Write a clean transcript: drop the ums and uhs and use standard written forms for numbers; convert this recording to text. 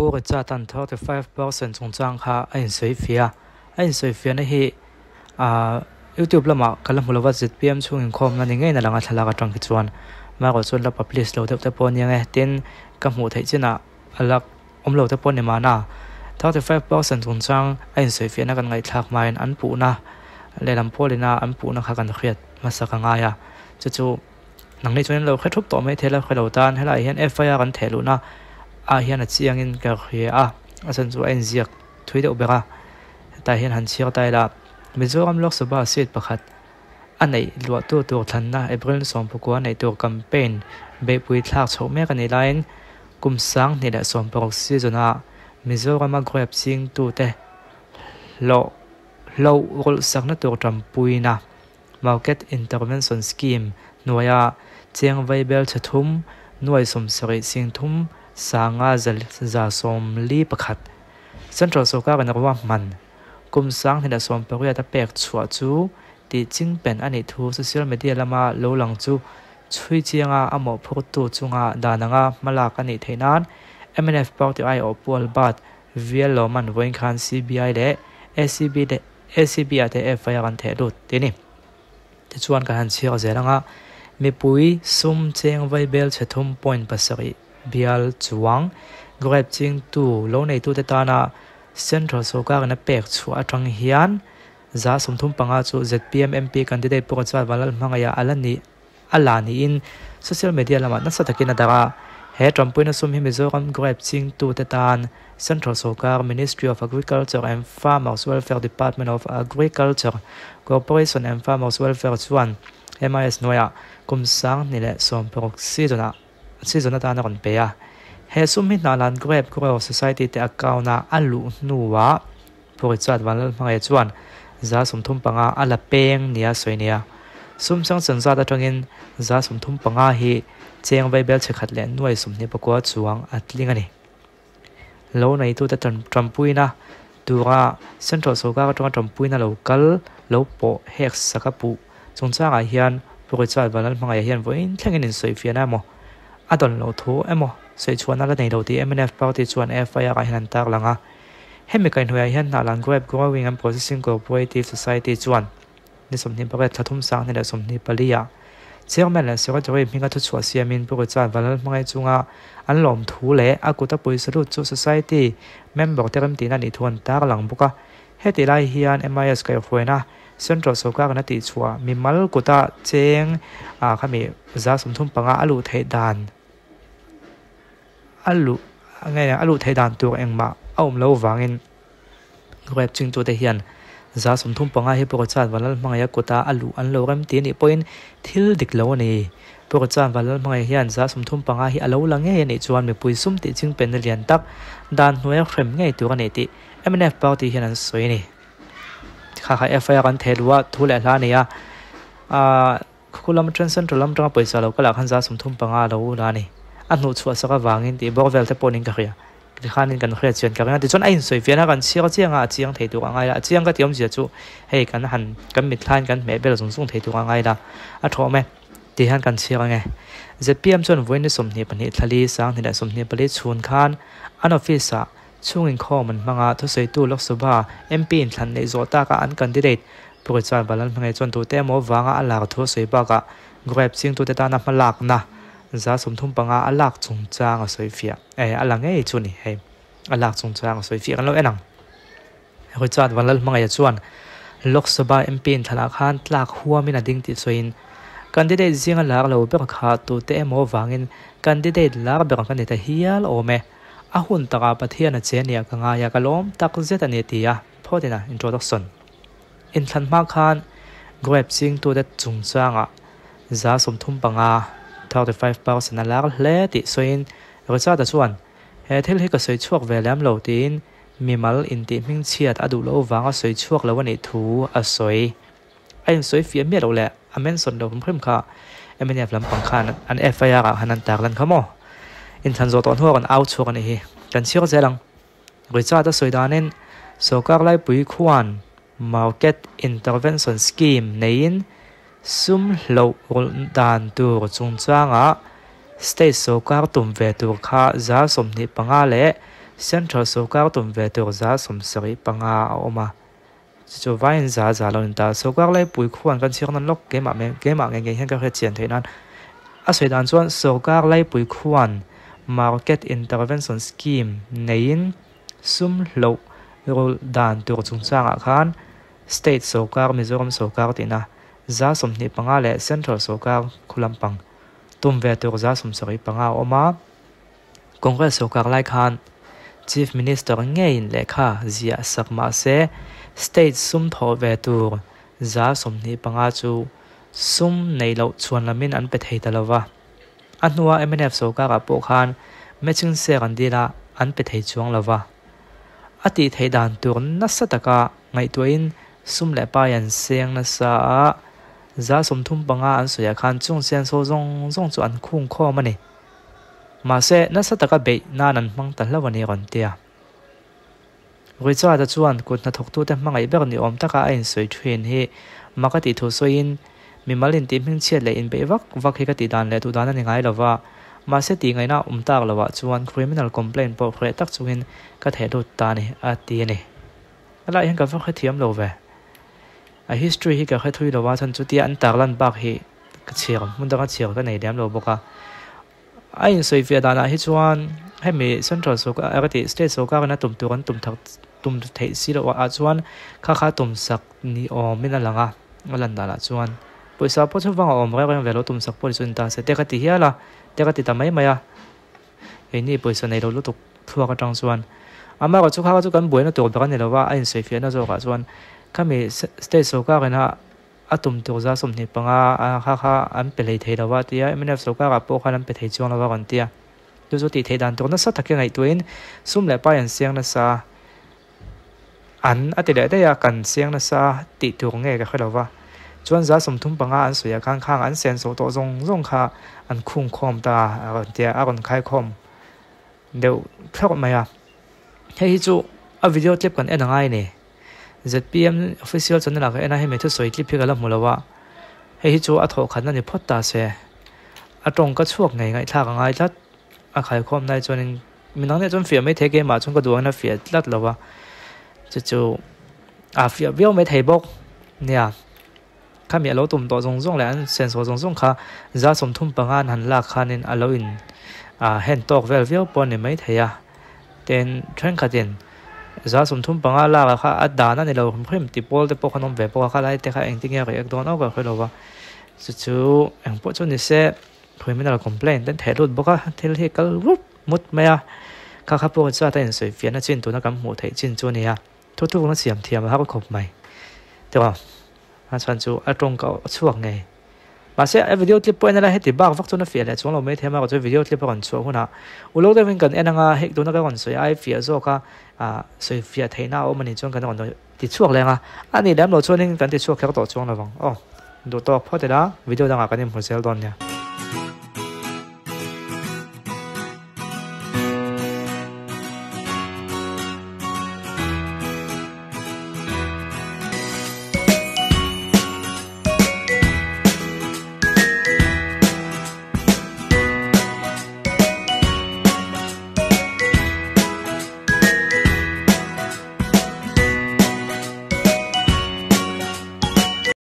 Pu Richard-a'n 35% chungchang kha a insawi fiah a, a insawi fiahna hi ahh YouTube lamah ka la hmu lova zpm chhung inkhawmna ni ngeiin a lang a thlalak atang khi chuan marawh chuan la publish lo deuh te pawh a nia nge tin ka hmuh theih chinah a la awm lo te pawh a ni mahna 35% chungchang a insawi fiahna kan ngaihthlak hmain an puhna lehlam pawlina an puhna kha kan hriat hmasa ka ngai a chu chu Nangni chuan in lo hre thup tawh mai thei la hre lo tan helaiah hian FIR an theh luhna ah hian a chiangin ka hria a, a chhan chu a inziak thui deuh ber a, hetah hian han chhiar ta ila Mizoram Lok Sabha seat pakhat a neih luahtu tur thlanna April 19 neih tur campaign beihpui thlak chhoh mek a nih laiin kum 2016 season a Mizorama grape chingtute hlawh hlauh rawlhsakna tur tanpuina Market Intervention Scheme hnuaia cheng vaibel chhe thum, nuai 70 singthum sanga 141 Central sawrkarin a ruahman kum 2018 a pek chhuah chu tih chingpen a nih thu social media lama lo lang chu chhui chianga a mawhphurtu chunga dan anga hmalak a nih theih nan mnf party aiawh Pu Albert Vial Lawman vawiin khan CBI leh ACB leh ACB ah te FIR an theh lut tih a ni. Tichuan kan han chhiar zel ang a, mipui sum cheng vaibel chhe thum point pasarih bial chuang grape chingtu lo neitute tana Central sawrkarin a pek chhuah atang hian 35% chu zpm MP candidate Pu Rachal Vanlalhmangaiha a la ni a la niin social media lamah nasa takin a darh a. He tanpuina sum hi Mizoram grape chingtute tan Central sawrkar Ministry of Agriculture and Farmers Welfare Department of Agriculture Corporation and Farmers Welfare chuan MIS hnuaiah kum 2016 season-ah season atan a rawn pe a. He sum hi Hnahlan Grape Grower Society te account-a a luh hnuah Pu Richard Vanlalhmangaih chuan 35% a la peng nia sawi nia. Sum changchan zat atangin 35% hi cheng vaibel chhe khat leh nuai 29 chuang a tling a ni. Lo neitute tanpuina tura Central sawrkar atanga tanpuina lo kal lo pawh hek sak a puh chungchangah hian Pu Richard Vanlalhmangaih hian vawiin thlengin insawifiahna emaw a dawn loh thu emaw sawichhuahna la nei lo tih mnf party chuan FIR ah hian an tarlang a. Hemi kaihhnuaiah hian Hnahlan Grape Growing and Processing Cooperative Society chuan ni 28 thla thum 2024 ah Chairman leh Secretary hminga thuchhuah siamin Pu Richard Vanlalhmangaih chunga an lawm thu leh a kuta pawisa lut chu Society member te remtihna nih thu an tarlang bawk a. Heti lai hian MIS kaihhruaina Central sawrkarin a tihchhuah mimal kuta cheng ah khami 35% a luh theih dan a luh nge a luh theih dan tur engmah a awm lo vangin grape chingtute hian 35% hi Pu Richard Vanlalhmangaih a kuta a luh an lo rem ti anih pawhin thil dik lo a ni. Pu Richard Vanlalhmangaih hian 35% hi a lo la ngei anih chuan mipui sum tih chingpenna lian tak dan hnuaia hrem ngei tur a ni tih mnf party hian an sawi a ni. Kha kha FIR an theh luh a thu leh hla a ni a, aaa. Khua lam atang Central lam atanga pawisa lo kal ah khan 35% a lo ul a ni. A hnuh chhuah sak avangin tih bawk vel te pawh niin ka hria. Tikhanin kan hriat chian ka ring a. Tichuan a insawi fiahna kan chhiar chiang a, a chiang thei tur a ngai la. A chiang ka ti awmzia chu hei kan han kan mitthlain kan hmeh bel zung zung thei tur a ngai la. A thawm e. Tih hian kan chhiar ang e. Zpm chuan vawiin ni 22 thla li 2024 chhun khan an office ah chhung inkhawm an hmang a, thusawitu Lok Sabha MP inthlan neih zawh taka an candidate Pu Richard Vanlalhmangaih chuan tute emaw vanga a lak thu a sawi bakah grape chingtute tana hmalakna 35% a lak chungchang a sawi fiah eh a la ngei chu ni hei a lak chungchang a sawi fiah kan lo en ang. Richard Vanlalhmangaih chuan Lok Sabha MP inthlanah khan tlak huamin a ding tih sawiin candidate zinga lar lo ber kha tute emaw vangin candidate lar ber ka ni ta hial awm e. A hun takah Pathian a che nia ka ngai a, ka lawm tak zet a ni ti a, phawtin a introduction. Inthlan hma khan grape chingtute chungchangah 35%, 35%, a lar hle tih sawiin Richard-a chuan, He thil hi ka sawi chhuak ve lem lo tiin mimal intih hmingchhiat a duh loh vanga sawi chhuak lo a nih thu a sawi. A insawi fiah miah loh leh a mention lo hrim hrim kha mnf lampang khan an FIR ah khan an tar lan kha maw? Inthlan zawh tawh hnuah kan au chhuak a nih hi. Kan chhiar zel ang. Richard a sawi danin sawrkar laipui khuan Market Intervention Scheme neiin sum hloh rulh dan tur chungchangah state sawrkar tum ve tur kha 25% leh Central sawrkar tum ve tur 75% a awm a, chu chu vaiin 100% lo ni ta. Sawrkar laipui khuan kan chhiar nawn lawk keimah keimah ngei ngei hian ka hriat chian theih nan a sawi dan chuan sawrkar laipui khuan market intervention scheme neiin sum hloh rulh dan tur chungchangah khan state sawrkar Mizoram sawrkar tihna 25% leh central sawrkar khu lampang tum ve tur 75% a awm a. Congress sawrkar lai khan Chief Minister ngeiin lehkha ziah sak mah se state sum thawh ve tur 25% chu sum neih loh chhuan lamin an pe thei ta lo va. A hnua mnf sawrkarah pawh khan matching share an dil a, an pe thei chuang lo va. A tih theih dan tur nasa taka ngaihtuahin sum leh pai an seng nasa a, 35% an sawiah khan chung senso zawng zawng chu an khung khawm a ni. Mahse, nasa taka beih nan an hmang ta hlauh a ni rawn ti a. Richard-a chuan kut hnathawktute hmangaih ber ni awm taka a insawi thin hi mak a tih thu sawiin, Mimal intih hmingchhiat leh inbeih vak vak hi ka tih dan leh duh dan a ni ngai lo va, mahse tih ngaihna awm tak loah chuan criminal complaint pawh hreh tak chungin ka theh lut ta a ni, a ti a ni. Helaiah hian ka va hrethiam lo ve. A history hi ka hre thui lo a, chhan chutia an tarlan bak hi ka chhiar hmun danga chhiar ka nei lem lo bawk a. A insawifiah danah hi chuan hemi central sawrkar ka tih state sawrkarin a tum tur an tum thak tum theih si loh ah chuan kha kha tum sak ni awmin a lang a, a lan danah chuan pawisa pawh chu vang a awm reng reng ve lo tum sak pawh ni chu ni ta se te ka ti hial a, te ka ti ta mai mai a. Keini pawisa nei lo lutuk thluak atang chuan amaherawh chu kha kha chu kan buaina tur ber a ni lo va, a insawifiahna zawkah chuan khami state sawrkarin a A tum tur 25% a kha kha an pe hlei thei lo a tia, mnf sawrkarah pawh khan an pe thei chuang lo a rawn tia. Chu chu tih theih dan tur nasa takin ngaihtuahin sum leh pai an siang nasa a, an a ti leh daih a, kan siang nasa tih tur nge ka hre lo va. Chuan 35% an sawi ah khan khang an sen sawh tawh zawng zawng kha an khung khawm ta a rawn tia, a rawn khaikhawm deuh thlawrh mai a. Hei hi chu a video clip kan en a ngai ni. Zpm official channel ah ka en a, hemi thusawi clip hi ka la hmu lo a, hei hi chu a thawh khatna ni phawt ta se, a tawng ka chhuak ngei ngaihthlak a ngai tlat, a khaikhawm lai chuanin mi dang nih chuan fiah mai thei keimah chuan ka duh angin a fiah tlat lo a, chu chu a fiah viau mai thei bawk nia, khami a lo tum tawh zawng zawng leh an senso zawng zawng kha 35% an han lak khanin a lo in ah hen tawk vel viau pawh a ni mai thei a. Tin, thenkhatin 35% lak ah kha a dan a ni lo hrim hrim ti pawl te pawh khan awm ve bawk a, kha lai te kha engtin nge react dawn auh ka hre lo va, chu chu eng pawh chu ni se criminal complaint te an theh lut bawk a, thil hi kal rup mut mai a, kha kha pawh chuan a insawi fiahna chin tuna kan hmuh theih chin chu a ni a, thuthukna siam thiam a har khawp mai tawh a chhan chu a tawngka chhuak ngei. Mahse, a video clip pawh en ila heti bak vak chuan a fiah leh chuang lo mai thei a, amaherawhchu video clip a rawn chhuah hunah uluk deuhin kan en anga hei tuna ka rawn sawi ai fiah zawk a, ah sawi fiah theihna a awm anih chuan kan rawn ti chhuak leh anga, a nih lem loh chuanin kan ti chhuak kher tawh chuang lovang. Aw, duh tawk phawt ila video dangah kan inhmu zel dawn nia.